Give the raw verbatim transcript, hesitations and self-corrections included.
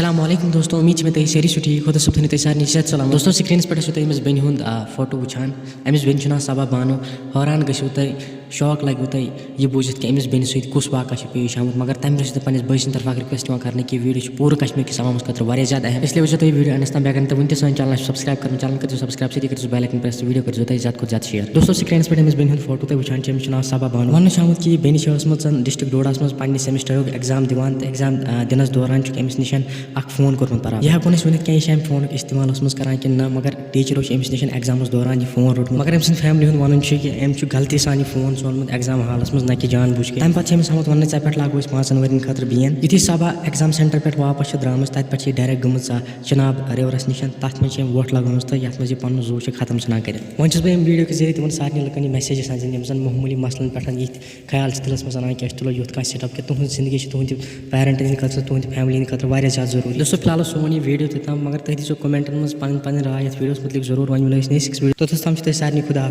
السلام علیکم دوستو، امید چھِ مےٚ تُہۍ سٲری چھِو ٹھیٖک۔ خۄدا صٲب تھٲینو تُہۍ سارنٕے صحت سلامت۔ دوستو، سکرینس پٮ۪ٹھ ٲسِو تُہۍ أمِس بیٚنہِ ہُنٛد، آ، فوٹو وٕچھان۔ أمِس بیٚنہِ چھُ ناو صبا بانو۔ حٲران گٔژھِو تُہۍ، شاک لگِوٕ تۄہہِ یہِ بوٗزِتھ کہِ أمِس بیٚنہِ سۭتۍ کُس واقعہ چھُ پیش آمُت، مگر تَمہِ برٛونٛہہ چھُس بہٕ پننِس بٲے سٕنٛدِ طرفہٕ اکھ request یِوان کرنہٕ کہِ یہِ video چھُ پوٗرٕ کشمیٖر کِس عوامس خٲطرٕ واریاہ زیادٕ اہم، اس لیے وٕچھو تُہۍ یہِ video endس تام۔ بیٚیہِ اگر نہٕ تُہۍ وُنہِ تہِ سٲنۍ channel آسہِ subscribe کرُن، channel کٔرِو subscribe، سۭتی کٔرِو سُہ bell icon press، video کٔرِو تُہۍ زیادٕ کھۄتہٕ زیادٕ share۔ دوستو، سکرینس پٮ۪ٹھ أمِس بیٚنہِ ہُنٛد فوٹو تۄہہِ وٕچھان چھِ، أمِس چھُ ناو صبا بانو۔ وننہٕ چھُ آمُت کہِ یہِ بیٚنہِ چھِ ٲسمٕژ district ڈوڈاہس منٛز پننہِ semesterُک exam دِوان تہٕ exam، آ، دِنس دوران چھُکھ أمِس نِش اکھ فون کوٚرمُت برابر۔ یہِ ہٮ۪کو نہٕ أسۍ ؤنِتھ کینٛہہ، یہِ چھِ امہِ فونُک استعمال اوسمُت کران کِنہٕ نہ، مگر teacherو چھِ أمِس نِش examس دوران یہِ فون روٚٹمُت۔ مگر أمۍ سٕنٛدِ family ہُنٛد وَنُن چھُ کہِ أمۍ چھُ غلطی سان یہِ فون ژھونمُت exam hallس منٛز، نہ کہِ جان بوٗجھ کے۔ تَمہِ پَتہٕ چھِ أمِس آمُت وَننہٕ، "ژےٚ پٮ۪ٹھ لاگو أسۍ پانٛژَن ؤرِین خٲطرٕ ban۔" یُتھُے صبا exam centre پٮ۪ٹھ واپس چھِ درٛامٕژ، تَتہِ پٮ۪ٹھ چھِ یہِ direct گٔمٕژ، آ، چِناب riverس نِش، تَتھ منٛز چھِ أمۍ وۄٹھ لگٲومٕژ تہٕ یَتھ منٛز یہِ پَنُن زُو چھِ ختم ژھٕنان کٔرِتھ۔ وۄنۍ چھُس بہٕ اَمہِ videoکہِ ذٔریعہٕ تِمَن سارنٕے لُکَن یہِ message یَژھان دِنۍ، یِم زَن معموٗلی مسلَن پٮ۪ٹھ یِتھۍ خیال چھِ دِلَس منٛز اَنان کہِ أسۍ تُلو یُتھ کانٛہہ step کہِ تُہٕنٛز زِندگی چھِ تُہٕنٛدِ parentن ہِنٛدِ خٲطرٕ، تُہٕنٛدِ family ہِنٛدِ خٲطرٕ واریاہ زیادٕ ضروٗری۔ دوستو، فی الحال اوس سون یہِ video توٚتام، مگر تُہۍ دیٖزیو commentن منٛز پَنٕنۍ پَنٕنۍ راے یَتھ videoس مُتعلِق ضروٗر۔ وۄنۍ مِلو أسۍ next video۔ توٚتَس تام چھُ تۄہہِ سارنٕے خدا حافظ۔